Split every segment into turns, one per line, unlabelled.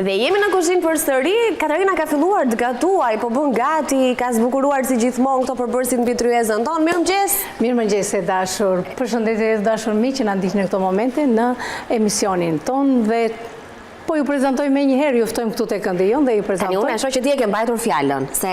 Dhe jemi në kuzhinë përsëri, Katarina ka filluar të gatuajë, po bën gati, ka zbukuruar si gjithmonë këto përbërësit mbi tryezën tonë. Mirëmëngjes!
Mirëmëngjes e dashur. Përshëndetje të dashur miq që na ndiqni në këto momente në emisionin tonë dhe Po ju prezantoj menjëherë, ju ftojmë këtu te këndi jonë dhe ju prezantoj.
Tani unë e shoh që ti e ke mbajtur fjalën, se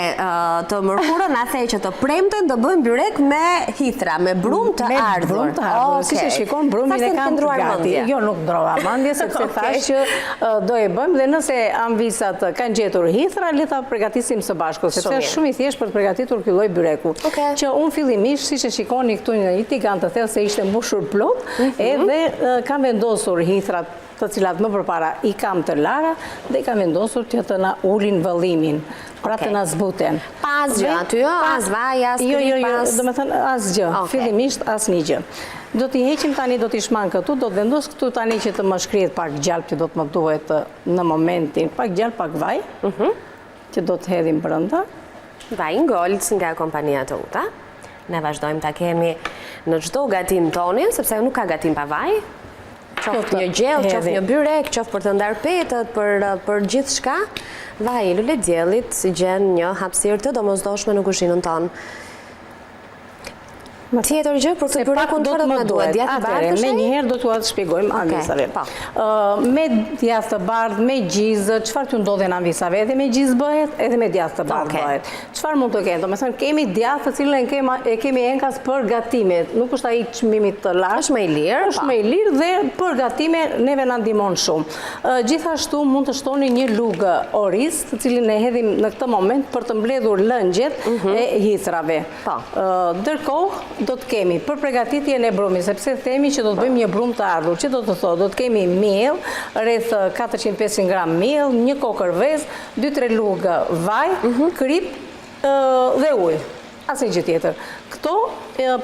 të mërkurën na the që të premten do bëjmë byrek me hithra, me brumë të
ardhur. Me brumë të ardhur, siç e shikon brumin e kam gati. Jo, nuk ndrova mendje, sepse thashë që do e bëjmë dhe nëse amvisat kanë gjetur hithra, le ta pregatisim së bashku, sepse është shumë i thjeshtë për të pregatitur ky lloj byreku. Që unë fillimisht, siç e shikoni këtu në një tigan të thellë se ishte mbushur plot, mhm. edhe kam vendosur hithrat të cilat më përpara i kam të lara dhe i kam vendosur që të na ulin vëllimin, pra të na zbuten.
Pa asgjë aty, jo, as vaj, as
jo, jo, jo, domethënë asgjë, fillimisht asnjë gjë. Do t'i heqim tani, do t'i shmang këtu, do të vendos këtu tani që të më shkrihet pak gjalpë që do të më duhet në momentin, pak gjalpë, pak vaj, mhm. që do të hedhim brenda.
Vajin Gold nga kompania Teuta. Ne vazhdojmë ta kemi në çdo gatim tonin, sepse nuk ka gatim pa vaj. Qoftë një gjellë, qoftë një byrek, qoftë për të ndarë petët, për, për gjithçka, vaji i lulediellit gjen një hapësirë të domosdoshme në kuzhinën tonë. Tjetër gjë, për këtë byrekun do të më duhet, djathë i bardhë
është? Menjëherë do t'ua shpjegojmë amvisave. Po. Me djathë të bardhë, me gjizë, çfarë t'ju ndodhen amvisave? Edhe me gjizë bëhet, edhe me djathë të bardhë bëhet. Çfarë mund të kenë? Domethënë, kemi djathë të cilën e kemi enkas për gatimet. Nuk është ai i çmimit të lartë.
Është më i lirë.
Është po. më i lirë dhe për gatime neve na ndihmon shumë. Gjithashtu mund të shtoni një lugë oriz, të cilin e hedhim në këtë moment për të mbledhur lëngjet mhm. e hithrave. Po. Ndërkohë do të kemi për pregatitjen e brumit, sepse themi që do të bëjmë një brumë të ardhur, që do të thotë, do të kemi miell, rreth 400-500 gram miell, një kokërr vezë, 2-3 lugë vaj, mhm. kripë dhe ujë. Asnjë gjë tjetër. Këto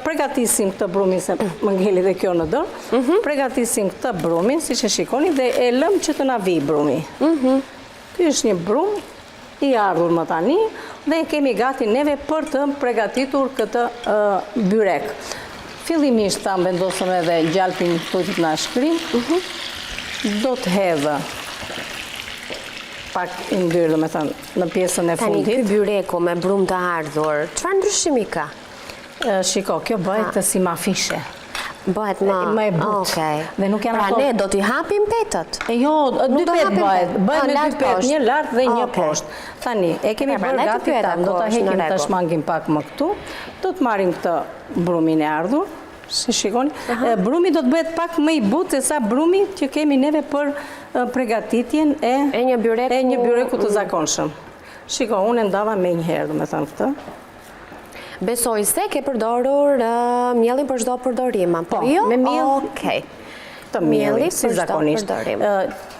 pregatisim këtë brumin se më ngeli dhe kjo në dorë. Mhm. Pregatisim këtë brumin, siç e shikoni dhe e lëmë që të na vijë brumi. Mhm. Ky është një brumë i ardhur më tani dhe e kemi gati neve për të pregatitur këtë byrek. Fillimisht ta vendosëm edhe gjalpin këtu që të na shkrijë. Mhm. Do të hedhë pak yndyrë, domethënë, në pjesën e
fundit. Tani, ky byreku me brumë të ardhur, çfarë ndryshimi ka?
Shiko, kjo bëhet si mafishe.
Bëhet më...
Më e butë.
Okej. Dhe nuk janë pra ne do t'i hapim petët?
E jo, dy petë bëhet. Bëhet me dy petë, një lart dhe një poshtë. Tani, e kemi pra, bërë gati ta, do ta heqim ta shmangim pak më këtu. Do të marrim këtë brumin e ardhur, si shikoni. Brumi do të bëhet pak më i butë se sa brumi që kemi neve për pregatitjen e
një
byreku të zakonshëm. Shiko, unë e ndava menjëherë, domethënë këtë.
Besoj se ke përdorur miellin për çdo përdorim, apo
po,
jo?
Me miell.
Okej.
Të miellit, si zakonisht.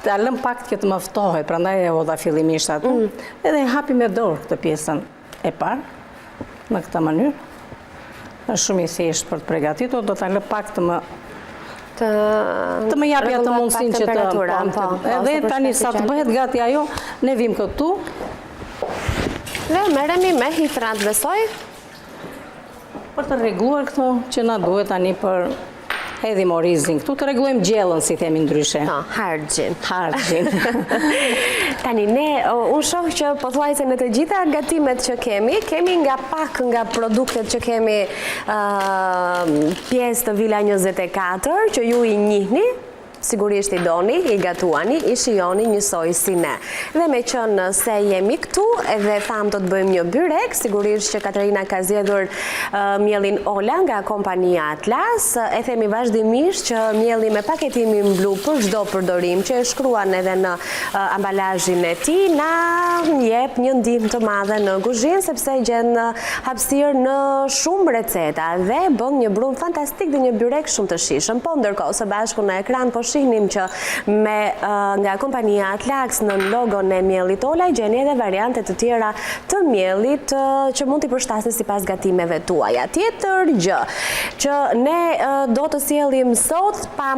Ta lëm pak që të më ftohet, prandaj e hodha fillimisht atë. Mm. Edhe e hapi me dorë këtë pjesën e parë, në këtë mënyrë. Është shumë i thjeshtë për të pregatitur, do ta lë pak të më
të
të më japë atë mundësinë që të po, po, edhe tani sa të bëhet gati ajo, ne vijmë këtu.
Dhe merremi me hithrat, besoj.
Për të rregulluar këto që na duhet tani për hedhim orizin këtu, të rregullojmë gjellën, si themi ndryshe.
Po, harxhin.
Harxhin.
Tani, ne, unë shoh që pothuajse në të gjitha gatimet që kemi, kemi nga pak nga produktet që kemi pjesë të Vila 24, që ju i njihni, Sigurisht i doni, i gatuani, i shijoni njësoj si ne. Dhe meqenëse jemi këtu edhe thamë do të bëjmë një byrek, sigurisht që Katerina ka zgjedhur miellin Ola nga kompania Atlas. E themi vazhdimisht që mielli me paketimin blu për çdo përdorim që e shkruan edhe në ambalazhin e tij, na jep një ndihmë të madhe në kuzhinë sepse gjen hapësirë në shumë receta dhe bën një brumë fantastik dhe një byrek shumë të shijshëm. Po ndërkohë së bashku në ekran po shihnim që me nga kompania Atlax nën logon e miellit Ola gjeni edhe variante të tjera të miellit që mund t'i përshtasni sipas gatimeve tuaja. Tjetër gjë që ne do të sjellim sot pa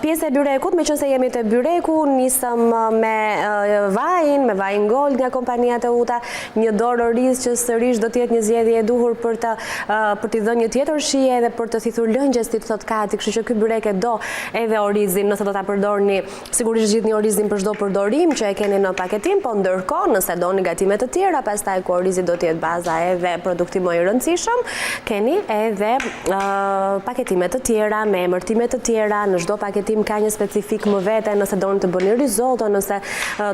pjesë e byrekut, meqenëse jemi te byreku, nisëm me vajin, me vajin Gold nga kompania Teuta, një dorë oriz që sërish do të jetë një zgjedhje e duhur për të për t'i dhënë një tjetër shije edhe për të thithur lëngjet, si thotë Kati, kështu që ky byrek e do. edhe orizin nëse do ta përdorni Sigurisht zgjidhni orizin për çdo përdorim që e keni në paketim, po ndërkohë nëse doni gatime të tjera, pastaj ku orizi do të jetë baza edhe produkti më i rëndësishëm, keni edhe paketime të tjera me emërtime të tjera, në çdo paketim ka një specifikë më vete, nëse doni të bëni risotto, nëse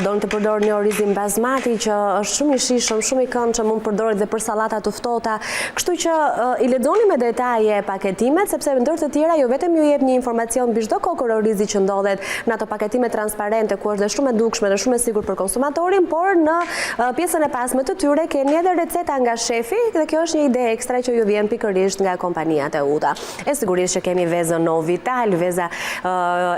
doni të përdorni orizin basmati që është shumë i shijshëm, shumë i këndshëm, mund të përdoret dhe për sallata të ftohta. Kështu që i lexoni me detaje paketimet, sepse ndër të tjera jo vetëm ju jep një informacion mbi çdo kokërr orizi që ndodhet në ato paketime transparente ku është dhe shumë e dukshme dhe shumë e sigurt për konsumatorin, por në pjesën e pasme të tyre keni edhe receta nga shefi dhe kjo është një ide ekstra që ju vjen pikërisht nga kompania Teuta. E sigurisht që kemi vezën No Vital, veza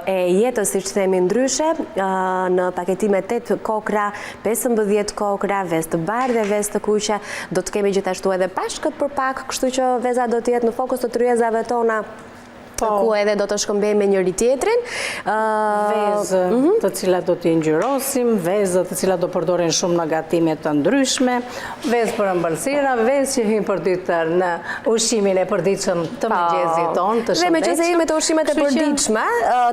e jetës siç themi ndryshe, në paketime 8 kokrra, 15 kokrra, vezë të bardhë dhe vezë të kuqe, do të kemi gjithashtu edhe Pashkët për pak, kështu që veza do të jetë në fokus të tryezave tona po. ku edhe do të shkëmbejmë me njëri tjetrin.
Vezë mhm. të cilat do t'i ngjyrosim, vezë të cilat do përdoren shumë në gatime të ndryshme, vezë për ëmbëlsira, vezë që hyjnë përditë në ushqimin e përditshëm të po. mëngjesit tonë, të shëndetshëm.
Dhe meqenëse jemi te ushqimet e përditshme,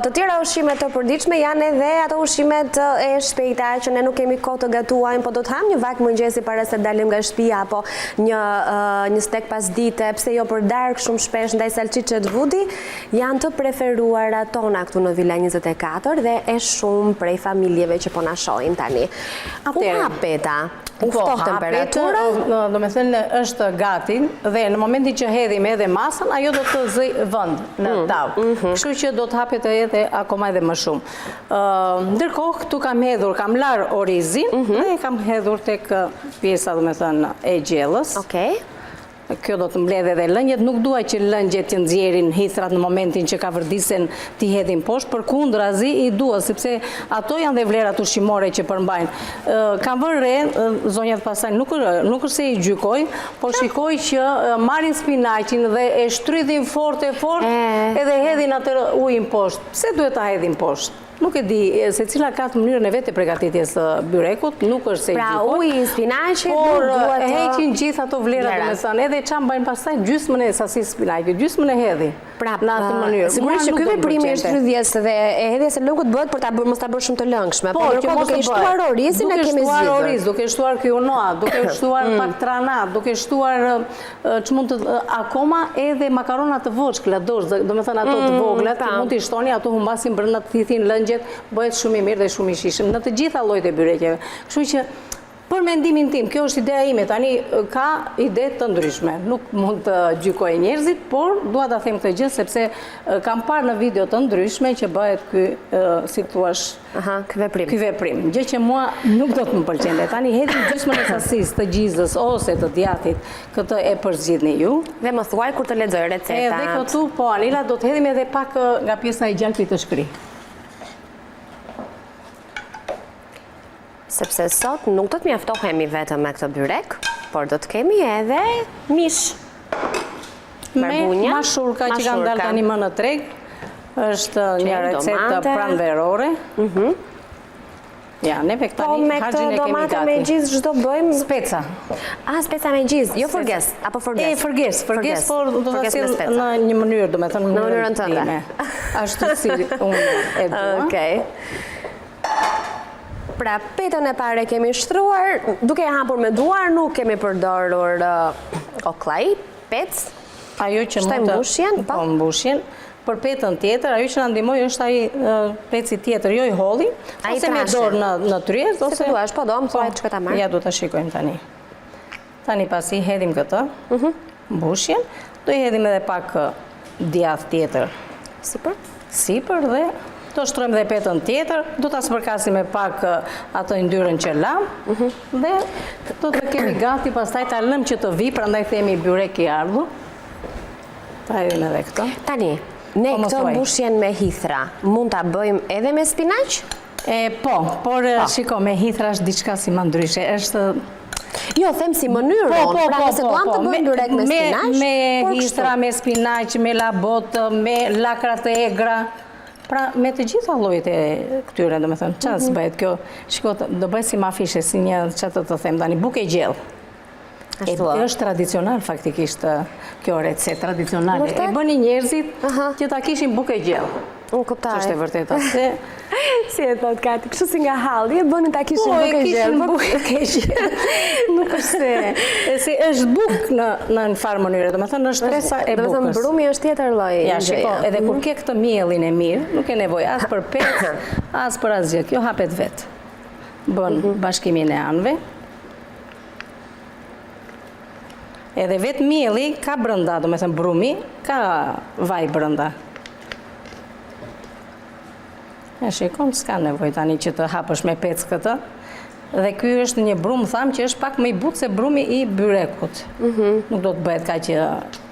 të tjera ushqime të përditshme janë edhe ato ushqimet e shpejta që ne nuk kemi kohë të gatuajmë, po do të hamë një vakt mëngjesi para se të dalim nga shtëpia apo një një stek pasdite, pse jo për darkë shumë shpesh ndaj salçiçet Vudi janë të preferuara tona këtu në Vila 24 dhe e shumë prej familjeve që po na shohin tani. U hap peta, u po, ftoh temperatura.
Domethënë është gati dhe në momentin që hedhim edhe masën, ajo do të zëjë vend në mm, tavë. Mhm. Kështu që do të hapet edhe akoma edhe më shumë. Ndërkohë, këtu kam hedhur, kam larë orizin mhm. dhe kam hedhur tek pjesa, domethënë, e gjellës.
Okej.
Kjo do të mbledhë edhe lëngjet, nuk dua që lëngjet që nxjerrin hithrat në momentin që kavërdisen t'i hedhim poshtë, përkundrazi i dua, sepse ato janë dhe vlerat ushqimore që përmbajnë. Kam vënë re, zonjat pastaj nuk nuk është se i gjykoj, po shikoj që marrin spinaqin dhe e shtrydhin fort e fort edhe hedhin atë ujin poshtë. Pse duhet ta hedhin poshtë? Nuk e di, secila ka të mënyrën e vet të pregatitjes së byrekut, nuk është se i
pra, gjykoj. Pra, uji i spinaqit nuk
duhet të... Por, heqin gjithë ato vlera, domethënë, edhe ça mbajnë pastaj gjysmën e sasisë spinaqit, gjysmën e hedhin.
Pra,
në atë mënyrë.
Sigurisht që ky veprim i shtrydhjes dhe e hedhjes së lëngut bëhet për ta bërë mos ta bërë shumë të lëngshme, po, por ndërkohë duke i shtuar orizin e kemi zgjidhur.
Duke shtuar oriz, duke shtuar quinoa, duke shtuar mm. pak trana, duke shtuar Ç'mund të, akoma edhe makarona të vockla, domethënë ato të mm, vogla, që mund t'i shtoni, ato humbasin brenda të thithin lëngjet, bëhet shumë i mirë dhe shumë i shijshëm, në të gjitha llojet e byreqeve. Kështu që, për mendimin tim, kjo është ideja ime, tani ka ide të ndryshme, nuk mund të gjykoj njerëzit, por dua ta them këtë gjë, sepse kam parë në video të ndryshme që bëhet ky, si thuash,
Aha, ky veprim.
Ky veprim, gjë që mua nuk do të më pëlqente. Tani hedhim gjysmën e sasisë të gjizës ose të djathit, këtë e përzgjidhni ju.
Dhe më thuaj kur të lexoj recetat.
Edhe këtu, po Anila, do të hedhim edhe pak nga pjesa e gjalpit të shkrirë.
Sepse sot nuk do të mjaftohemi vetëm me këtë byrek, por do të kemi edhe mish.
Me mashurka që kanë dalë tani më në treg, është një recetë pranverore. Mhm. Ja, neve
këta po,
një harxhin e kemi gati. Po
me këtë domate me gjizë ç'do bëjmë?
Speca.
A, speca me gjizë, jo fërgesë, apo
fërgesë? E, fërgesë, fërgesë, por do ta sjell në një mënyrë, domethënë
në mënyrën tënde.
Ashtu si unë e dua.
Okej. Pra, petën e parë e kemi shtruar, duke e hapur me duar, nuk kemi përdorur okllai, pec.
Ajo që mund të...
Mbushjen,
po? Po, mbushjen. Për petën tjetër, ajo që na ndihmoi është ai peci tjetër, jo i holli, ose me dorë në, në tryezë,
ose... Si të duash, po do, më thuaj po, çka ta marr.
Ja, do ta shikojmë tani. Tani pasi hedhim këtë, mhm. mbushjen, do i hedhim edhe pak djathë tjetër.
Sipër?
Sipër dhe do shtrojmë dhe petën tjetër, do ta spërkasim me pak atë yndyrën që lamë, mhm. dhe do të kemi gati pastaj ta lëmë që të vijë, prandaj themi byrek i ardhur. Ta hedhim edhe
këtë. Tani, ne po, këtë mbushjen me hithra, mund ta bëjmë edhe me spinaq?
E, po, por po. shiko, me hithra është diçka si më ndryshe, është
Jo, them si mënyrë, po, po, pra po, nëse po, duam të po, bëjmë byrek me spinaq,
me hithra, me spinaq, me labot, me lakra të egra, pra me të gjitha llojet e këtyre, domethënë, ça mhm. s'bëhet kjo, shiko, do bëhet si mafishe, si një, ça të të them tani, bukë e gjellë. E, është tradicional faktikisht kjo recetë tradicionale. E bënin njerëzit që ta kishin bukë e gjellë.
Unë kuptoj.
Që është e vërteta se...
Si e thot Kati, kështu si nga halli, e bënin ta kishin po, bukë e
gjellë. Po, e bukë e gjellë. Nuk është se... E si është bukë në, në një farë mënyre, domethënë është shtresa e bukës.
Domethënë brumi është tjetër lloj.
Ja, shiko, edhe kur mhm. ke këtë miellin e mirë, nuk ke nevojë as për pec, as për asgjë. Kjo hapet vetë. Bën mhm. bashkimin e anëve. Edhe vetë mielli ka brënda, domethënë brumi, ka vaj brënda. E shikon, s'ka nevojë tani që të hapësh me pec këtë. Dhe ky është një brumë, thamë, që është pak më i butë se brumi i byrekut. Mhm. Nuk do të bëhet kaq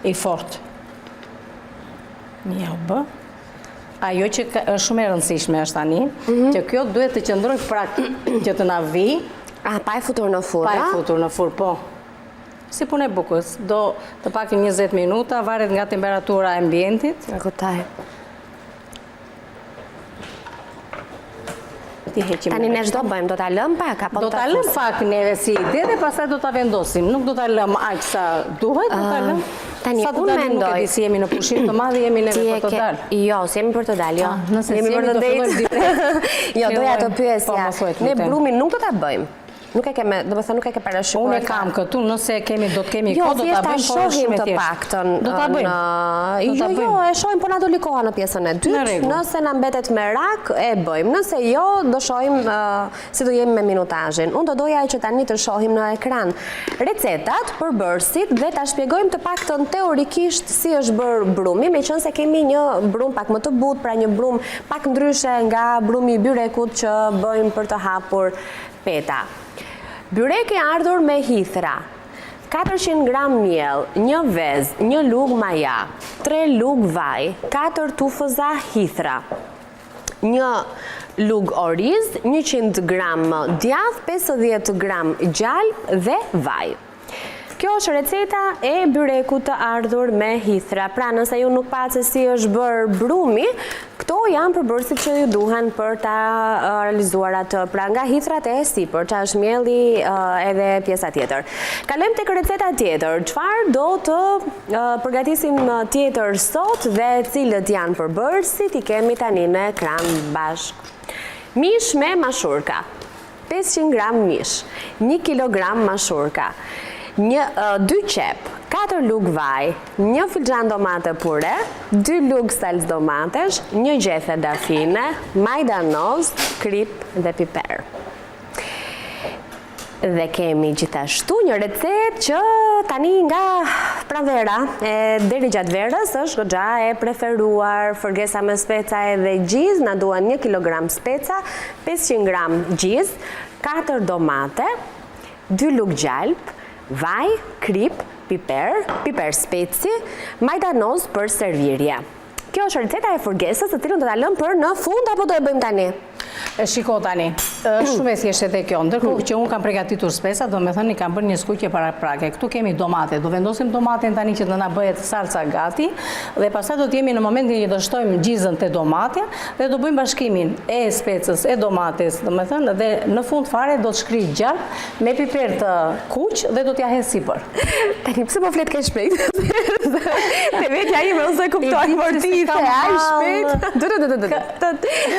i fortë. Mirë u bë. Ajo që është shumë e rëndësishme është tani, mhm. që kjo duhet të qëndrojë pak që të na vijë.
A, pa e futur në furrë?
Pa e futur në furrë, po. Si punë e bukës, do të paktën 20 minuta, varet nga temperatura e ambientit.
E kuptoj.
T'i heqim.
Tani ne ç'do bëjmë, do ta lëmë pak apo
do ta lëmë pak neve si ide dhe pastaj do ta vendosim. Nuk do ta lëmë aq sa duhet, do ta lëmë.
Tani
sa
unë mendoj.
Nuk e di si jemi në pushim të madh, jemi neve për të dalë.
Jo, s'jemi për të dalë, jo.
Ah, nëse
jemi për të
dalë.
Jo, doja të pyesja. Po, ne brumin nuk do ta bëjmë. Nuk e keme, domethënë nuk e ke
parashikuar. Unë e kam këtu, nëse kemi, do të kemi
jo,
kohë, do ta bëjmë,
po është shumë e thjeshtë. të paktën.
Do ta bëjmë.
Jo, jo, e shohim, po na doli koha në pjesën e dytë. Nëse na mbetet merak, e bëjmë. Nëse jo, do shohim si do jemi me minutazhin. Unë do doja që tani të shohim në ekran recetat, përbërësit dhe ta shpjegojmë të paktën teorikisht si është bërë brumi, meqenëse kemi një brumë pak më të butë, pra një brumë pak ndryshe nga brumi i byrekut që bëjmë për të hapur Peta. Byrek i ardhur me hithra. 400 gram miell, një vezë, një lugë maja, 3 lugë vaj, 4 tufëza hithra, një lugë oriz, 100 gram djathë, 50 gram gjalpë dhe vaj. Kjo është receta e byrekut të ardhur me hithra. Pra, nëse ju nuk patë se si është bërë brumi, këto janë përbërësit që ju duhen për ta realizuar atë. Pra, nga hithrat e sipër, që është mielli edhe pjesa tjetër. Kalojmë tek receta tjetër. Çfarë do të përgatisim tjetër sot dhe cilët janë përbërësit, i kemi tani në ekran bashkë. Mish me mashurka. 500 gram mish, një kilogram mashurka, një, dy qepë, katër lugë vaj, një filxhan domate pure, dy lugë salcë domatesh, një gjethe dafine, majdanoz, kripë dhe piper. Dhe kemi gjithashtu një recetë që tani nga pranvera e deri gjatë verës është goxha e preferuar fërgesa me speca edhe gjizë, na duhen 1 kg speca, 500 gram gjizë, 4 domate, 2 lugë gjalpë, vaj, kripë, piper, piper speci, majdanoz për servirje. Kjo është receta e fërgesës, të cilën do ta lëmë për në fund apo do e bëjmë
tani? E shiko tani, është shumë e thjeshtë edhe kjo. Ndërkohë që unë kam pregatitur specat, domethënë i kam bërë një skuqje paraprake. Këtu kemi domate, do vendosim domaten tani që të na bëhet salca gati dhe pastaj do të jemi në momentin që do shtojmë gjizën te domatja dhe do bëjmë bashkimin e specës, e domates, domethënë dhe në fund fare do të shkrij gjalpë me piper të kuq dhe do t'ja hedh
sipër. Tani pse po flet kaq shpejt? Te vetja ime unë s'e kuptoj, por ti i the aq shpejt. Du du du du du.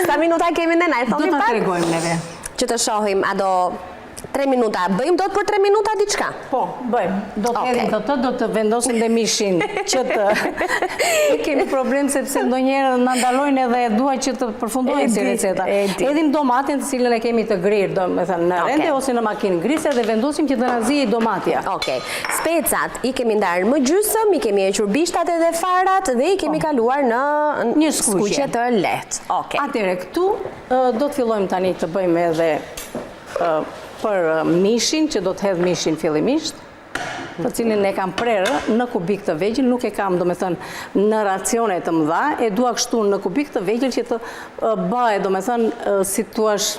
Sa minuta kemi ne, na e thoni
pak? Do ta tregojmë neve.
Që të shohim, a do 3 minuta, bëjmë dot për 3 minuta diçka?
Po, bëjmë. Do të hedhim këtë, do të vendosim dhe mishin që të kemi problem sepse ndonjëherë na ndalojnë edhe dua që të përfundojnë si receta. Hedhim domatin të cilën e kemi të grirë, domethënë në rende ose në makinë grisëse dhe vendosim që të na zijë domatja.
Okej. Specat i kemi ndarë më gjysëm, i kemi hequr bishtat edhe farat dhe i kemi po. kaluar në
një skuqje
të lehtë.
Okej. Atëherë këtu do të fillojmë tani të bëjmë edhe për mishin, që do të hedh mishin fillimisht të cilin e kam prerë në kubik të vegjël, nuk e kam, domethënë, në racione të mëdha, e dua kështu në kubik të vegjël që të bëhet, domethënë, si të thuash,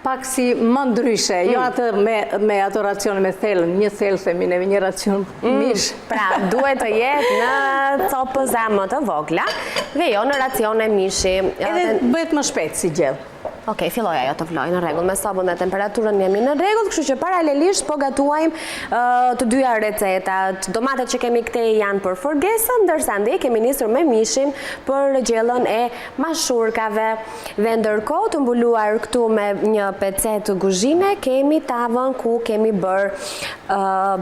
pak si më ndryshe, jo mm. atë me, me ato racione me thelën, një thelë themi neve, një racion mm. mish.
Pra, duhet të jetë në copëza më të vogla dhe jo në racione mishi.
Edhe bëhet më shpejt si gjellë.
Okej, filloi ajo të vlojë në rregull, me sobën dhe temperaturën jemi në rregull, kështu që paralelisht po gatuajmë të dyja recetat. Domatet që kemi këtej janë për fërgesën, ndërsa andej kemi nisur me mishin për gjellën e mashurkave. Dhe ndërkohë të mbuluar këtu me një pecetë kuzhine, kemi tavën ku kemi bërë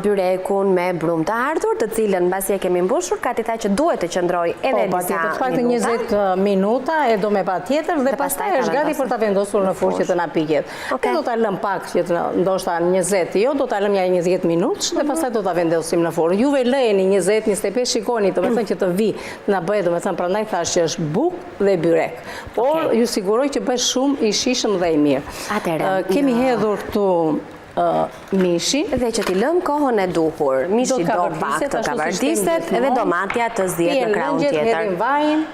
byrekun me brumë të hardhur, të cilën mbasi e kemi mbushur, Kati tha që duhet të qëndrojë edhe po, disa
minuta. Po, patjetër, 20 minuta e do me patjetër dhe pastaj është gati për ta vendosur në furrë që të na piqet. Okay. Do ta lëmë pak që të ndoshta 20, jo, do ta lëmë nja 20 minutë dhe mhm. pastaj do ta vendosim në furrë. Juve lëjeni 20, 25, shikoni, domethënë që të vijë, të na bëhet, domethënë prandaj thashë që është bukë dhe byrek. Por ju siguroj që bëhet shumë i shijshëm dhe i mirë. Atëherë, kemi hedhur këtu mishin.
Dhe që t'i lëmë kohën e duhur. Mishi do pak të kavardiset dhe domatja të zihet në krahun
tjetër. Hedhim vajin,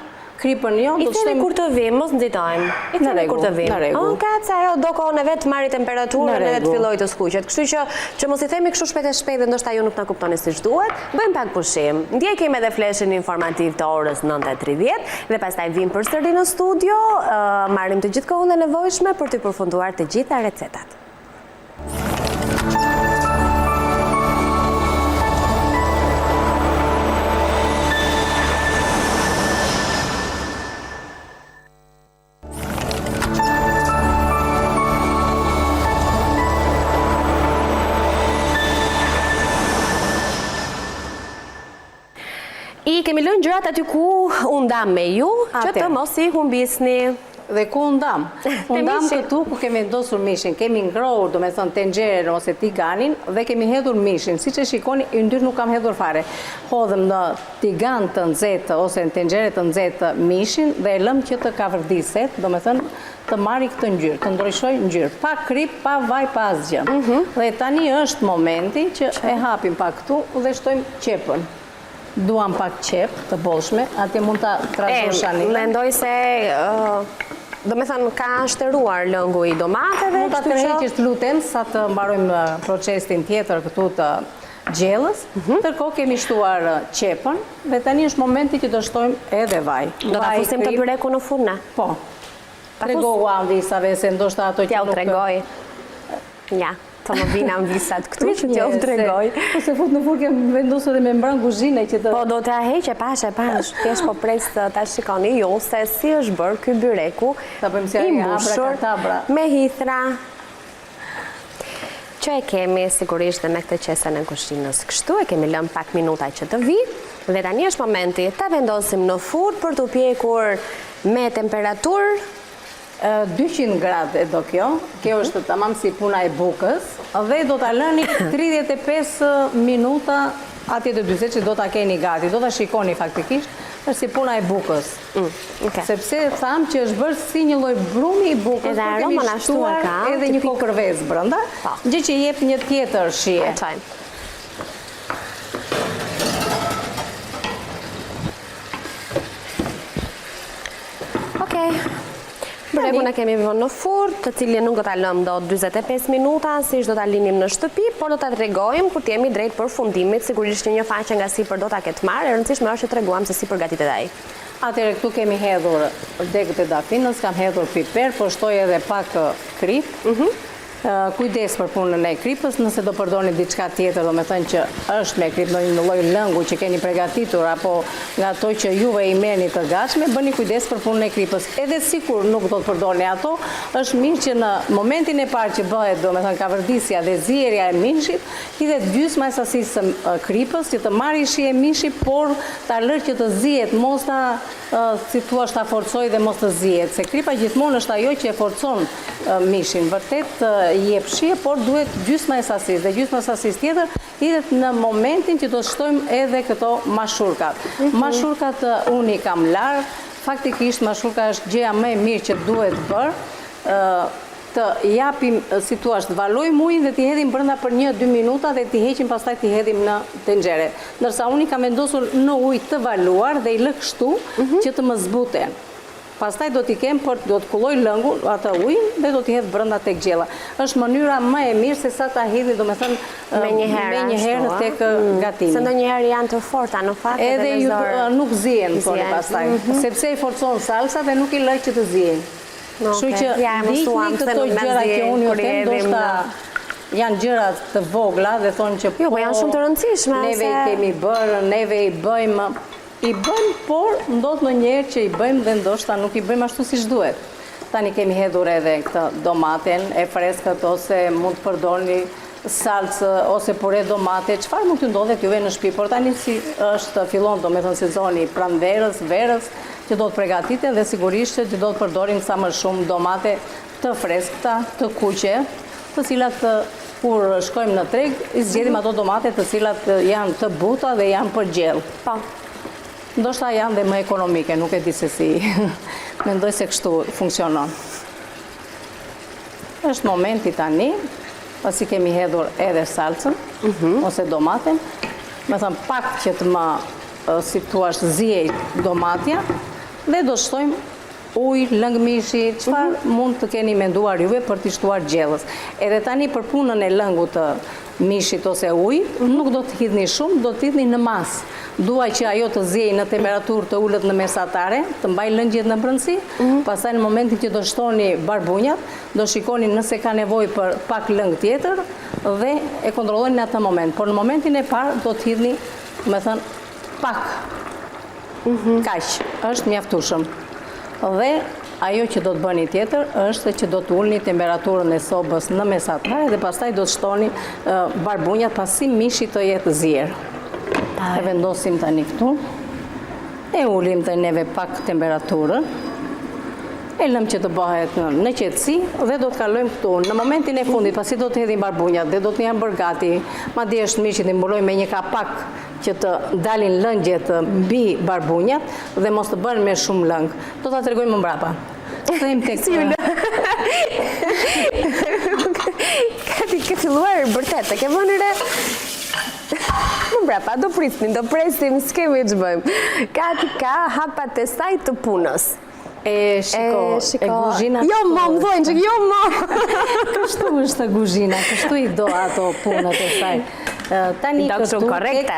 kripën jo,
do të shtojmë... I themi kur të vijmë, mos nxitojmë. I themi kur të vijmë. Në rregull. Ka se ajo do kohën e vet të marrë temperaturën edhe të fillojë të skuqet. Kështu që që mos i themi kështu shpejt e shpejt dhe ndoshta ju nuk na kuptoni siç duhet, bëjmë pak pushim. Ndjekim edhe fleshin informativ të orës 9:30 dhe pastaj vijmë përsëri në studio, marrim të gjithë kohën e nevojshme për të përfunduar të gjitha recetat. I kemi lënë gjërat aty ku u ndamë me ju, që të mos i humbisni.
Dhe ku u ndamë? U ndamë këtu ku kemi vendosur mishin. Kemi ngrohur, domethënë, tenxheren ose tiganin dhe kemi hedhur mishin. Siç e shikoni, yndyrë nuk kam hedhur fare. Hodhëm në tigan të nxehtë ose në tenxhere të nxehtë mishin dhe e lëmë që të kavërdiset, domethënë, të marri këtë ngjyrë, të ndryshojë ngjyrë, pa kripë, pa vaj, pa asgjë. Mhm. Dhe tani është momenti që e hapim pak këtu dhe shtojmë qepën. Duam pak qepë të bollshme, atje mund ta trazosh
Anila. Mendoj se domethënë ka shteruar lëngu i domateve,
Mund ta tërheqësh të lutem sa të mbarojmë procesin tjetër këtu të gjellës. Mhm. Ndërkohë kemi shtuar qepën dhe tani është momenti që do shtojmë edhe vaj.
Do ta fusim këtë byrekun në furrë?
Po. Tregoju amvisave se ndoshta ato
që nuk... T'jua tregoj. Ja, të më vijnë amvisat këtu që t'jua tregoj.
Po se fut në furrë kem vendosur dhe membranë kuzhine që
të... Po do t'ia heq e pashë e pashë, thjesht po pres ta shikoni ju se si është bërë ky byreku
i mbushur
me hithra që e kemi sigurisht dhe me këtë qesen e kuzhinës kështu, e kemi lënë pak minuta që të vijë, dhe tani është momenti ta vendosim në furrë për t'u pjekur me temperaturë
200 gradë e do kjo, kjo mhm. është tamam si puna e bukës, dhe do ta lëni 35 minuta atje të 40 që do ta keni gati, do ta shikoni faktikisht, është si puna e bukës. Mm, Sepse thamë që është bërë si një lloj brumi i bukës,
por kemi
shtuar edhe një kokërr vezë brenda, po. gjë që jep një tjetër shije.
Okej. Byrekun e kemi vënë në furrë, të cilin nuk do ta lëmë dot 45 minuta, siç do ta linim në shtëpi, por do ta tregojmë kur të jemi drejt përfundimit, sigurisht që një faqe nga sipër do ta ketë marrë, e rëndësishme është që treguam se si përgatitet ai.
Atëherë këtu kemi hedhur degët e dafinës, kam hedhur piper, po shtoj edhe pak kripë. Mhm. Kujdes për punën e kripës, nëse do përdorni diçka tjetër, domethënë që është me kripë, ndonjë lloj lëngu që keni pregatitur apo nga ato që juve i merrni të gatshme, bëni kujdes për punën e kripës. Edhe sikur nuk do të përdorni ato, është mirë që në momentin e parë që bëhet, domethënë kavërdisja dhe zierja e mishit, hidhet gjysma e sasisë së kripës që të marrë shije mishi, por ta lërë që të zihet, mos ta si thua ta forcojë dhe mos të zihet, se kripa gjithmonë është ajo që e forcon mishin, vërtet jep shije, por duhet gjysma e sasisë dhe gjysma e sasisë tjetër hidhet në momentin që do të shtojmë edhe këto mashurkat. Mhm. Mashurkat unë i kam larë, faktikisht mashurka është gjëja më e mirë që duhet bërë, të japim, si thua, të valojmë ujin dhe t'i hedhim brenda për 1-2 minuta dhe t'i heqim pastaj t'i hedhim në tenxhere. Ndërsa unë i kam vendosur në ujë të valuar dhe i lë kështu mhm. që të më zbuten. Pastaj do t'i kem për do të kulloj lëngun, atë ujin dhe do t'i hedh brenda tek gjella. Është mënyra më e mirë se sa ta hidhni, domethënë
menjëherë
menjëherë tek mm. gatimi.
Se ndonjëherë janë të forta në fakt
edhe me zor. Edhe nuk zihen, pastaj, mhm. sepse i forcon salsa dhe nuk i lë që të zihen. Kështu që ndiqni këto gjëra që unë ju them, ndoshta janë gjëra të vogla dhe thonë që
jo, po, po janë shumë të rëndësishme.
Neve i kemi bërë, neve i bëjmë, i bëjmë, por ndodh ndonjëherë që i bëjmë dhe ndoshta nuk i bëjmë ashtu siç duhet. Tani kemi hedhur edhe këtë domaten e freskët ose mund të përdorni salcë ose pure domate, çfarë mund t'ju ndodhet juve në shtëpi, por tani si është fillon domethënë sezoni i pranverës, verës, që do të pregatiten dhe sigurisht që do të përdorim sa më shumë domate të freskëta, të kuqe, të cilat kur shkojmë në treg, i zgjedhim ato domate të cilat janë të buta dhe janë për gjellë.
Po.
Ndoshta janë dhe më ekonomike, nuk e di se si. Mendoj se kështu funksionon. Është momenti tani, pasi kemi hedhur edhe salcën, mhm. ose domaten, me thënë pak që të më, si thua, ziej domatja, dhe do shtojmë ujë, lëng mishi, çfarë mhm. mund të keni menduar juve për t'i shtuar gjellës. Edhe tani për punën e lëngut të mishit ose ujit, mhm. nuk do të hidhni shumë, do të hidhni në masë. Dua që ajo të ziejë në temperaturë të ulët në mesatare, të mbajë lëngjet në brendësi, mhm. pastaj në momentin që do shtoni barbunjat, do shikoni nëse ka nevojë për pak lëng tjetër dhe e kontrolloni në atë moment. Por në momentin e parë do të hidhni, me thënë, pak Mhm. Kaq, është mjaftueshëm. Dhe ajo që do të bëni tjetër është që do të ulni temperaturën e sobës në mesatare dhe pastaj do të shtoni barbunjat pasi mishi të jetë zier. E vendosim tani këtu. E ulim dhe neve pak temperaturën. E lëmë që të bëhet në qetësi dhe do të kalojmë këtu. Në momentin e fundit, pasi do të hedhim barbunjat dhe do të janë bërë gati, madje është mirë që t'i mbulojmë me një kapak që të dalin lëngjet mbi barbunjat dhe mos të bëhen me shumë lëng. Do ta tregoj më mbrapa. Kthehemi tek
Si Kati ke filluar vërtet, e ke vënë re? Më mbrapa, do prisnim, do presim, s'kemi ç'bëjmë. Kati ka hapat e saj të punës.
E shiko, e guzhina...
Jo, mo, më thojnë që jo, mo!
Kështu është guzhina, kështu i do ato punët e saj. Tani këtu tek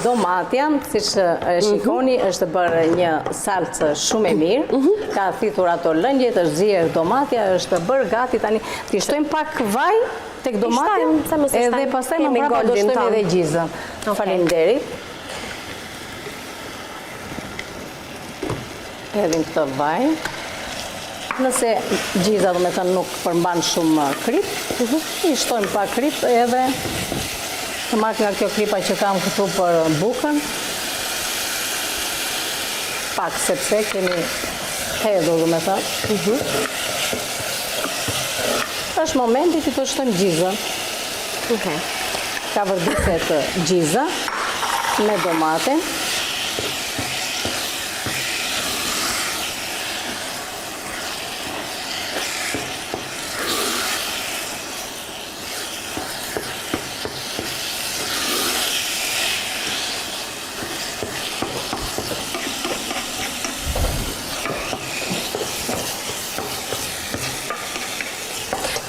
domatja, siç e mhm. shikoni, është bërë një salcë shumë e mirë, mhm. ka thithur ato lëngjet, është zier domatja, është bërë gati tani. T'i shtojmë pak vaj tek domatja, edhe pastaj më mbrapa do shtojmë edhe gjizën. Faleminderit. Hedhim këtë vaj. Nëse gjiza domethënë nuk përmban shumë kripë, mhm. i shtojmë pak kripë edhe të marr nga kjo kripa që kam këtu për bukën. Pak sepse kemi hedhur domethënë. Mhm. Është momenti që të shtojmë gjizën.
Okej.
Kavërdiset gjiza me domate.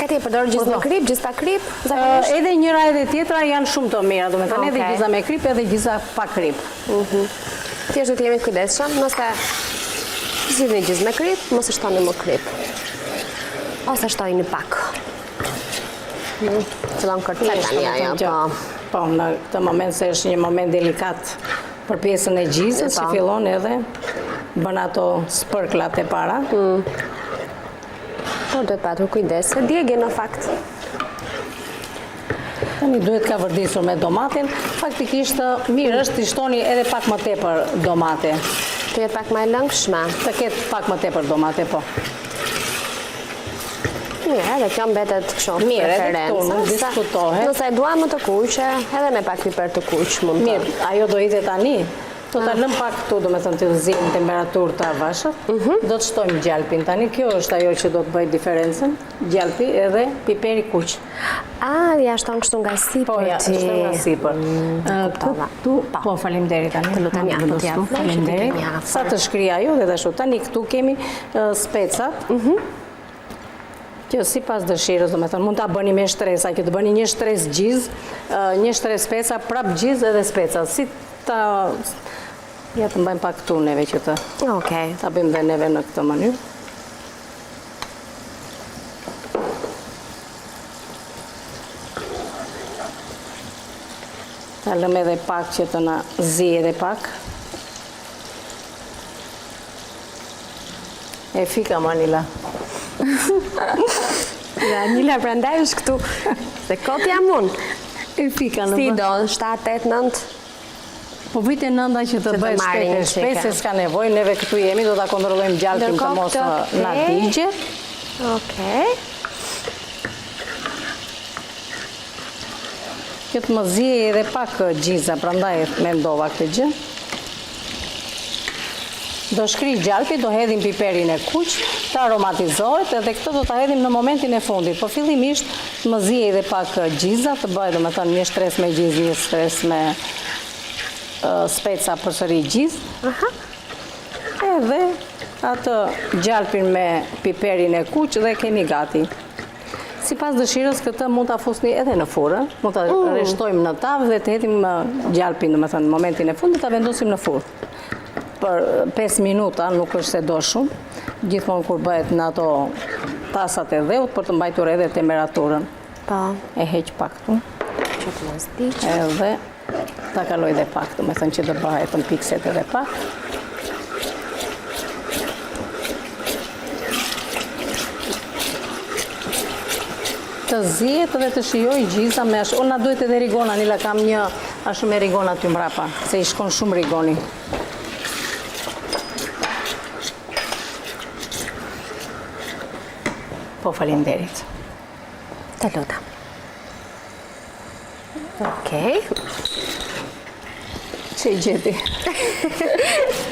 Kati e përdor gjizë me kripë, gjizë pa kripë,
zakonisht? Edhe njëra edhe tjetra janë shumë të mira, domethënë edhe gjiza me kripë edhe gjiza pa kripë.
Mhm. Thjesht do të jemi të kujdesshëm, nëse zgjidhni gjizë me kripë, mos e shtoni më kripë. Ose shtojini pak. Fillon kërcet tani ajo,
po. Po, në këtë moment se është një moment delikat për pjesën e gjizës, që po. fillon edhe bën ato spërklat e para.
Mm. Po, duhet patur kujdes, se djeg në fakt.
Tani duhet kavërdisur me domatin, faktikisht mirë është t'i shtoni edhe pak më tepër domate.
Të jetë pak më e lëngshme.
Të ketë pak më tepër domate, po.
Mirë, edhe kjo mbetet kështu
Mirë, edhe këtu nuk diskutohet.
Nëse e dua më të kuqe, edhe me pak piper të kuq mund
të. Mirë, ajo do hidhet tani. Do ta ah. lëmë pak këtu, domethënë të ziejë në temperaturë të avashët. Mhm. Do të shtojmë gjalpin tani, kjo është ajo që do të bëjë diferencën. Gjalpi edhe piperi i
kuq. A, ja shton kështu nga sipër
Po, ja shton nga sipër. Mm, këtu, po, po faleminderit tani.
Të lutem ja, po t'ja.
Faleminderit. Sa të shkrijë ajo dhe ashtu. Tani këtu kemi specat. Mhm. Që sipas dëshirës, domethënë, mund ta bëni me shtresa, që të bëni një shtresë gjizë, një shtresë speca, prap gjizë edhe speca. Si ta ja të mbajmë pak këtu neve që të.
Okej.
Ta bëjmë dhe neve në këtë mënyrë. Ta lëmë edhe pak që të na zijë edhe pak. E fika Anila.
Dhe Anila prandaj është këtu. Se kot jam unë.
E fika në
Si do, 7, 8, 9?
Po vite nënda që të bëhet shpejt e shpejt, se s'ka nevojë, neve këtu jemi, do ta kontrollojmë gjalpin të mos na digjet.
Okej.
Që të më ziejë edhe pak gjiza, prandaj mendova këtë gjë. Do shkrijë gjalpi, do hedhim piperin e kuq, të aromatizohet edhe këtë do ta hedhim në momentin e fundit. Po fillimisht të më ziejë edhe pak gjiza, të bëhet domethënë një shtresë me gjizë, një shtresë me speca përsëri gjizë.
Aha.
Edhe atë gjalpin me piperin e kuq dhe kemi gati. Sipas dëshirës këtë mund ta fusni edhe në furrë, mund ta mm. rreshtojmë në tavë dhe të hedhim gjalpin, domethënë në momentin e fundit ta vendosim në furrë. Për 5 minuta nuk është se do shumë, gjithmonë kur bëhet në ato tasat e dheut për të mbajtur edhe temperaturën.
Po.
E heq pak këtu.
Që të mos digjet.
Edhe Ta kaloj dhe pak, domethënë që të bëhet të mpikset edhe pak. Të zihet dhe të shijojë gjiza me ashtu. O, na duhet edhe rigon, Anila, kam një ashtu me rigon aty mbrapa, se i shkon shumë rigoni. Po, faleminderit.
Të lutem. Okej.
Që i gjeti?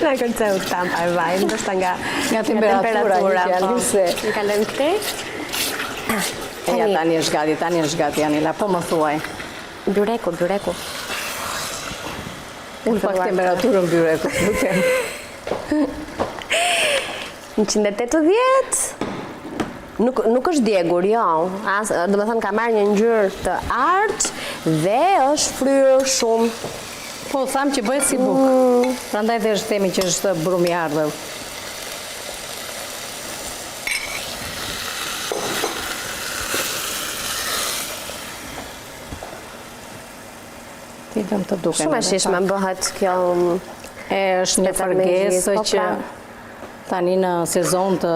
Na kërceu tampa e vajit, ndoshta nga,
nga temperatura.
temperatura po. Se... Në kalojmë këtej.
E ja, tani është gati, tani është gati, Anila, po më thuaj.
Byreku, byreku.
Ul pak temperaturën byreku, lutem.
180 Nuk, nuk është djegur, jo. As, domethënë ka marrë një ngjyrë të artë dhe është fryrë shumë.
Po, thamë që bëhet si bukë. Mm. Prandaj dhe është themi që është brumë i hardhur. T'i lëmë të duken.
Shumë e shijshme bëhet kjo
E është një fërgesë po, që pra. tani në sezon të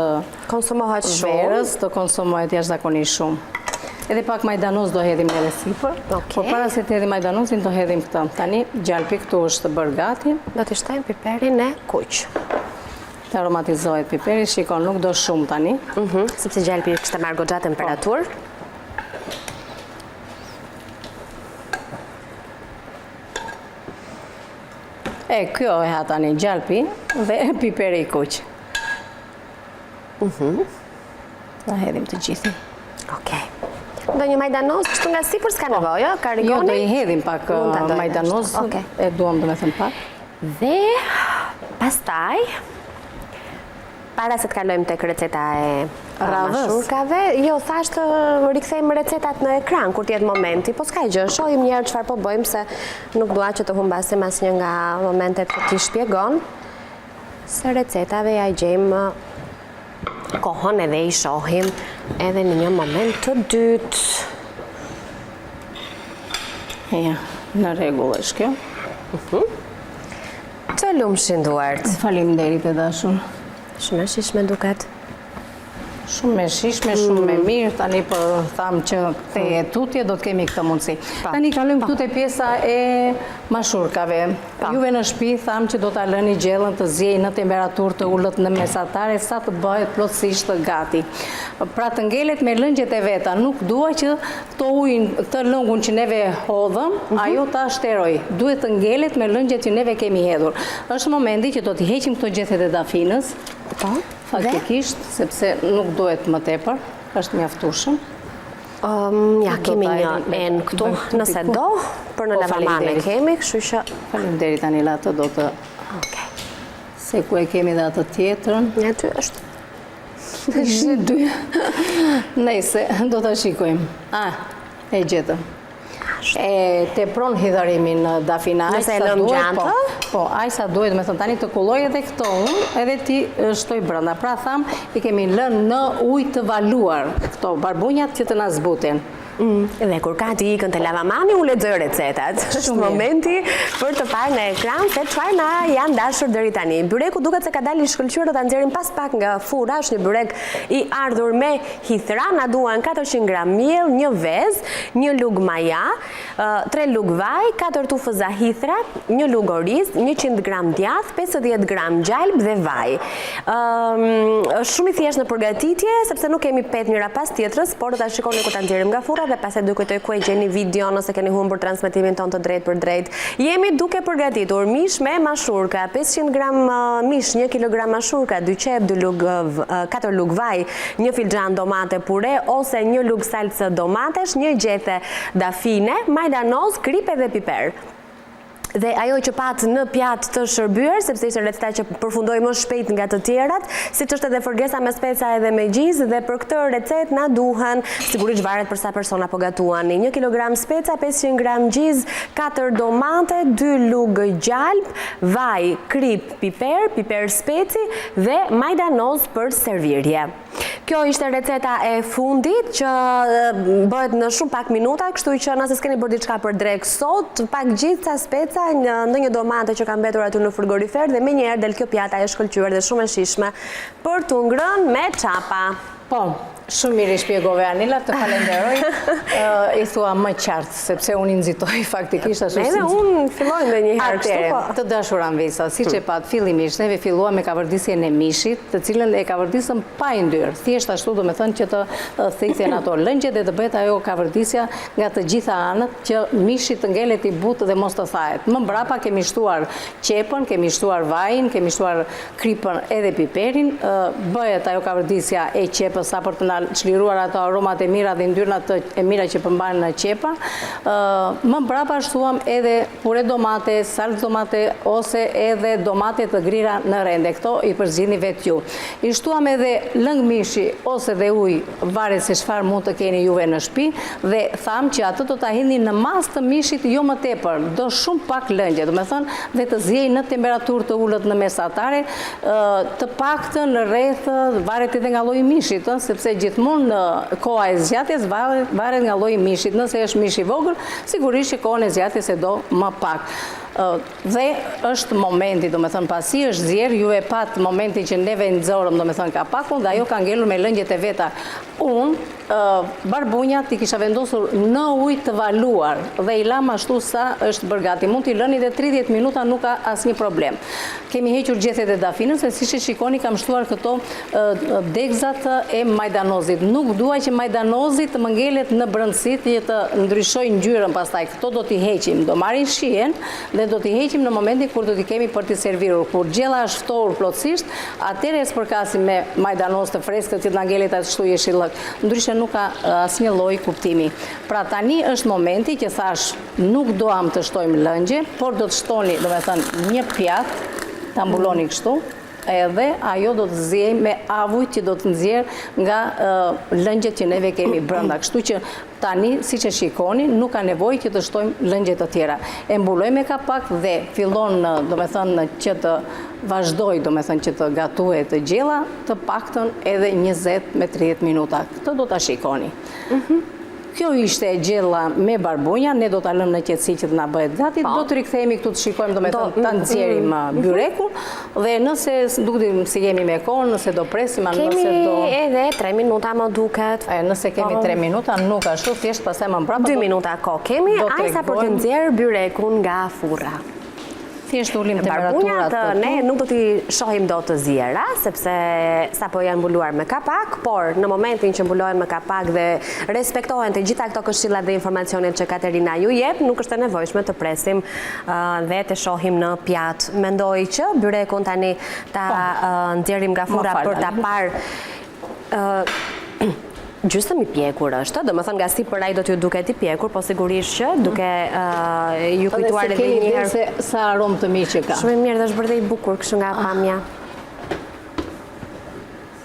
konsumohet
shumë. Verës të konsumohet jashtëzakonisht shumë. Edhe pak majdanoz do hedhim edhe sipër,
okay.
por para se të hedhim majdanozin do hedhim këtë. Tani gjalpi këtu është bërë gati.
Do t'i shtojmë piperin e kuq.
Të aromatizohet piperi, shikon, nuk do shumë tani.
Mm -hmm, sepse gjalpi kishte marrë goxha temperaturë.
Po. E, kjo e ha tani gjalpi dhe piperi i kuq.
Mhm.
Ta hedhim të gjithin.
Okej. Ndonjë majdanoz, kështu nga sipër s'ka po. nevojë, ka
rigoni? Jo, do i hedhim pak uh, majdanoz, e duam domethënë pak.
Dhe, pastaj, Para se të kalojmë tek receta e mashurkave, jo, thashë të rikthejmë recetat në ekran kur të jetë momenti, po s'ka gjë, shohim një herë çfarë po bëjmë se nuk dua që të humbasim asnjë nga momentet që ti shpjegon. Se recetave ia gjejmë kohën edhe i shohim edhe në një moment të dytë.
Ja, në rregull është kjo.
Mhm. Të lumshin duart.
Faleminderit e dashur.
Shumë e shijshme duket.
Shumë e shijshme, shumë e mm. mirë, tani po thamë që te e tutje do të kemi këtë mundësi. Tani kalojmë këtu te pjesa e mashurkave. Juve në shpi thamë që do ta lëni gjellën të ziejë në temperaturë të ulët në mesatare sa të bëhet plotësisht gati. Pra të ngelet me lëngjet e veta, nuk dua që Këtë ujin, këtë lëngun që neve hodhëm, mhm. ajo ta shterojë. Duhet të ngelet me lëngjet që neve kemi hedhur. Është momenti që do t'i heqim këto gjethet e dafinës.
Po.
Faktikisht, sepse nuk duhet më tepër, është mjaftueshëm.
Um, ja, kemi një enë këtu, nëse do, për në po, lavaman e kemi, kështu që...
Faleminderit, Anila, atë do të...
Okej.
Se ku e kemi dhe atë tjetrën?
Një aty është.
Është dy. Nejse, do ta shikojmë. Ah, e gjetëm. E tepron hidhërimin dafina, aq sa duhet, po, po, aq sa duhet, domethënë, tani të kulloj edhe këto unë, edhe t'i shtoj brenda. Pra, thamë, i kemi lënë në ujë të valuar, këto barbunjat që të na zbuten.
Mm, dhe kur Kati ikën te lavamani, unë lexoj recetat. Është momenti për të parë në ekran se çfarë na janë dashur deri tani. Byreku duket se ka dalë i shkëlqyer, do ta nxjerrim pas pak nga furra, është një byrek i ardhur me hithra, na duan 400 gram miell, një vezë, një lugë maja, 3 lugë vaj, 4 tufëza hithra, një lugë oriz, 100 gram djathë, 50 gram gjalpë dhe vaj. Është shumë i thjeshtë në përgatitje, sepse nuk kemi petë njëra pas tjetrës, por do ta shikoni kur ta nxjerrim nga furra dhe pastaj do kujtoj ku e gjeni videon nëse keni humbur transmetimin tonë të drejtpërdrejtë. Jemi duke përgatitur mish me mashurka, 500 gram mish, 1 kg mashurka, 2 qepë, 2 lugë, 4 lugë vaj, një filxhan domate pure ose një lugë salcë domatesh, një gjethe dafine, majdanoz, kripë dhe piper. Dhe ajo që patë në pjatë të shërbyer, sepse ishte receta që përfundoi më shpejt nga të tjerat, siç është edhe fërgesa me speca edhe me gjizë, dhe për këtë recetë na duhen, sigurisht varet për sa persona po gatuani, 1 kg speca, 500 gram gjizë, 4 domate, 2 lugë gjalpë, vaj, kripë, piper, piper speci dhe majdanoz për servirje. Kjo ishte receta e fundit që bëhet në shumë pak minuta, kështu që nëse s'keni bërë diçka për drekë sot, pak gjizë, ca speca, ndonjë domate që ka mbetur aty në frigorifer dhe menjëherë del kjo pjata e shkëlqyer dhe shumë e shijshme për t'u ngrënë me çapa.
Po, shumë mirë i shpjegove Anila, të falenderoj. I thua më qartë, sepse unë i nxitoj faktikisht
ashtu si. Edhe unë filloj ndonjëherë kështu po.
Të dashura amvisa, siç e patë fillimisht, neve filluam me kavërdisjen e mishit, të cilën e kavërdisëm pa yndyrë, thjesht ashtu domethënë që të thithen ato lëngje dhe të bëhet ajo kavërdisja nga të gjitha anët që mishi të ngelet i butë dhe mos të thahet. Më mbrapa kemi shtuar qepën, kemi shtuar vajin, kemi shtuar kripën edhe piperin, bëhet ajo kavërdisja e qepës sa për të na çliruar ato aromat e mira dhe yndyrnat e mira që përmban qepa. Më mbrapa shtuam edhe pure domate, salcë domate ose edhe domate të grira në rende. Këto i përzgjidhni vetë ju. I shtuam edhe lëng mishi ose dhe ujë, varet se çfarë mund të keni juve në shtëpi dhe thamë që atë do ta hidhni në masë të mishit jo më tepër, do shumë pak lëngje, domethënë dhe të ziejë në temperaturë të ulët në mesatare, të paktën rreth, varet edhe nga lloji i mishit, ë, sepse gjithmonë koha e zgjatjes varet nga lloji i mishit, nëse është mish i vogël, sigurisht që kohën e zgjatjes e do më pak. Dhe është momenti, domethënë pasi është zjerë, ju e patë momentin që neve nxorëm, domethënë kapakun dhe ajo ka ngelur me lëngjet e veta. Unë barbunjat i kisha vendosur në ujë të valuar dhe i lamë ashtu sa është bërë gati. Mund t'i lëni dhe 30 minuta, nuk ka asnjë problem. Kemi hequr gjethet e dafinës dhe siç e shikoni kam shtuar këto degëzat e majdanozit. Nuk dua që majdanozi të më ngelet në brendësi që të ndryshojë ngjyrën pastaj. Këto do t'i heqim, do marrin shijen dhe do t'i heqim në momentin kur do t'i kemi për t'i servirur. Kur gjella është ftohur plotësisht, Atëherë e spërkasim me majdanoz të freskët që të na ngelet ashtu jeshillëk. Ndryshe nuk ka asnjë lloj kuptimi. Pra tani është momenti që thashë nuk duam të shtojmë lëngje, por do të shtoni, domethënë, një pjatë, ta mbuloni kështu, edhe ajo do të ziejë me avujt që do të nxjerrë nga lëngjet që neve kemi brenda. Kështu që Tani, siç e shikoni, nuk ka nevojë që të shtojmë lëngje të tjera. E mbulojmë me kapak dhe fillon, domethënë, që të vazhdojë, domethënë, që të gatuhet gjella, të paktën edhe 20 me 30 minuta. Këtë do ta shikoni. Mhm. Kjo ishte gjella me barbunja, ne do ta lëmë në qetësi që të na bëhet gati, po. do të rikthehemi këtu të shikojmë, domethënë, ta nxjerrim mm, mhm. byrekun, Dhe nëse, nuk di si jemi me kohën, nëse do presim, a nëse
do... Kemi edhe 3 minuta më duket.
E, nëse kemi 3 po. minuta, nuk ashtu, thjesht pastaj më mbrapa...
2 minuta kohë kemi, aq sa për të nxjerrë byrekun nga furra.
Thjesht ulim temperaturat
këtu. Ne nuk do t'i shohim dot të ziera, sepse sapo janë mbuluar me kapak, por në momentin që mbulohen me kapak dhe respektohen të gjitha këto këshillat dhe informacionet që Katerina ju jep, nuk është e nevojshme të presim dhe të shohim në pjatë. Mendoj që byrekun tani ta po. nxjerrim nga furra për ta parë gjysëm i pjekur është, domethënë nga sipër ai do t'ju duket i pjekur, po sigurisht që duke ju kujtuar
edhe një herë se sa aromë të mirë që ka.
Shumë i mirë dhe është bërë dhe i bukur kështu nga ah. pamja.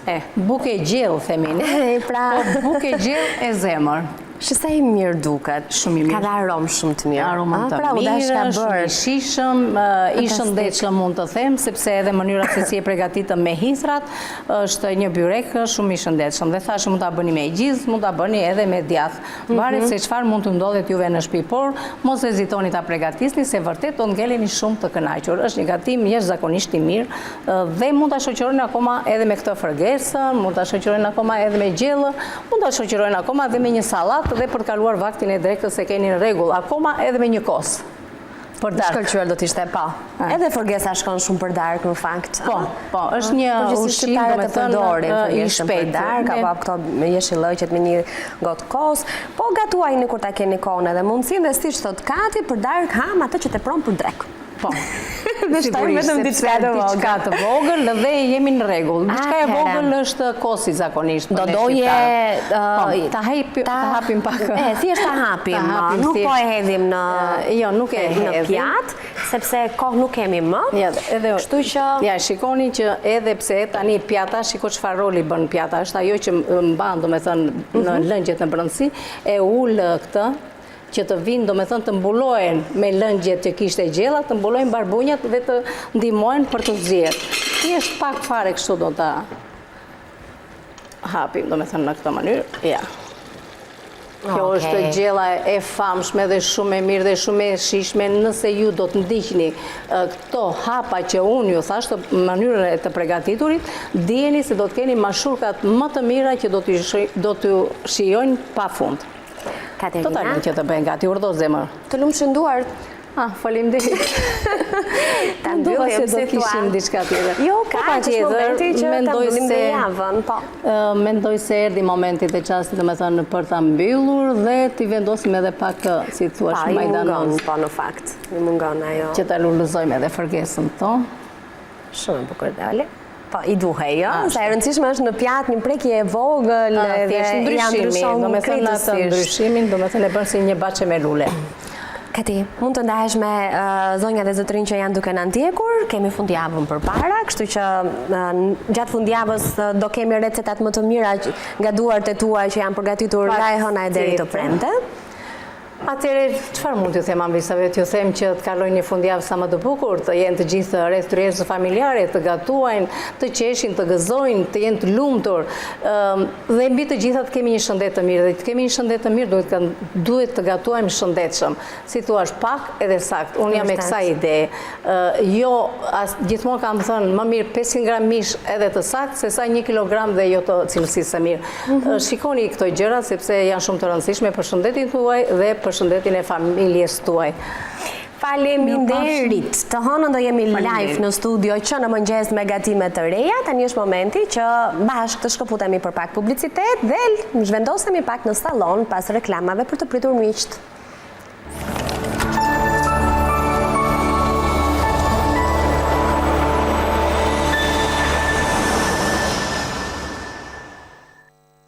E, bukë e gjellë, themi ne. Pra... Po, bukë e gjellë e zemër.
Shi sa i mirë duket.
Shumë i mirë.
Ka dhe aromë shumë të mirë.
Aromë të pra, mirë, shumë i shijshëm, i shëndetshëm mund të them, sepse edhe mënyra se si e pregatitëm me hithrat, është një byrek shumë i shëndetshëm. Dhe thashë mund ta bëni me gjizë, mund ta bëni edhe me djathë. Varet mhm. se çfarë mund të ndodhet juve në shtëpi, por mos hezitoni ta pregatisni se vërtet do ngeleni shumë të kënaqur. Është një gatim jashtëzakonisht i mirë dhe mund ta shoqëroni akoma edhe me këtë fërgesën, mund ta shoqëroni akoma edhe me gjellë, Mund ta shoqërojnë akoma dhe me një sallatë dhe për të kaluar vaktin e drekës e keni në rregull, akoma edhe me një kos.
Për darkë. Shkëlqyer do të ishte po. Edhe fërgesa shkon shumë për darkë në fakt.
Po, po, është një ushqim
domethënë i shpejtë për darkë, apo këto me jeshillëqet me një gotë kos. Po gatuajini kur ta keni kohën edhe mundësinë dhe siç thotë Kati për darkë hamë atë që tepron për drekë.
Po. Dhe shtojmë vetëm diçka të vogël. Diçka të vogël dhe jemi në rregull. Diçka e vogël është kosi zakonisht.
Do doje
po, ta hapim ta hapim pak.
E, thjesht ta hapim. Nuk po e hedhim në
Jo, nuk e
hedhim në pjatë, sepse kohë nuk kemi më.
Ja, edhe kështu që Ja, shikoni që edhe pse tani pjata, shiko çfarë roli bën pjata, është ajo që mban, domethënë, në mhm. lëngjet në brendësi, e ul këtë që të vinë, domethënë të mbulohen me lëngjet që kishte gjella, të mbulojnë barbunjat dhe të ndihmojnë për të zier. Thjesht pak fare kështu do ta hapim, domethënë në këtë mënyrë. Ja. Kjo është gjella e famshme dhe shumë e mirë dhe shumë e shijshme nëse ju do të ndiqni këto hapa që unë ju thashë të mënyrën e të pregatiturit, dijeni se do të keni mashurkat më të mira që do t'ju shijojnë pa fund.
Katerina.
Do ta lëmë që të bëhen gati, urdhëro zemër.
Të lumshin duart.
Ah, faleminderit.
Ta mbyllim
se do kishim diçka tjetër.
Jo, ka po, që momenti që ta mbyllim dhe javën, po.
Mendoj se erdhi momenti dhe çasti, domethënë, për ta mbyllur dhe t'i vendosim edhe pak, si thua,
po, majdanoz. Po, në fakt, i mungon ajo.
Që ta lulëzojmë edhe fërgesën tonë.
Shumë e bukur doli. Po, i duhej, jo? Sa e rëndësishme është në pjatë një prekje e vogël
edhe ia ndryshon domethënë atë ndryshimin, domethënë e bën si një bahçe me lule.
Kati, mund të ndahesh me zonja dhe zotërinj që janë duke na ndjekur, kemi fundjavën përpara, kështu që gjatë fundjavës do kemi recetat më të mira nga duart e tua që janë përgatitur nga e hëna e deri të premte.
Atëherë, çfarë mund t'ju them amvisave? T'ju them që të kalojnë një fundjavë sa më të bukur, të jenë të gjithë rreth tryezës familjare, të gatuajnë, të qeshin, të gëzojnë, të jenë të lumtur. Dhe mbi të gjitha të kemi një shëndet të mirë dhe të kemi një shëndet të mirë duhet duhet të gatuajmë shëndetshëm. Si thua, pak edhe saktë. Unë jam e kësaj ideje. Jo, as, gjithmonë kam thënë, më mirë 500 gram mish edhe të saktë, se sa 1 kilogram dhe jo të cilësisë së mirë. Mhm. Shikoni këto gjëra, sepse janë shumë të rëndësishme për shëndetin tuaj dhe për shëndetin e familjes tuaj.
Faleminderit. Të hënën do jemi live në studio që në mëngjes me gatime të reja. Tani është momenti që bashkë të shkëputemi për pak publicitet dhe zhvendosemi pak në sallon pas reklamave për të pritur miqtë.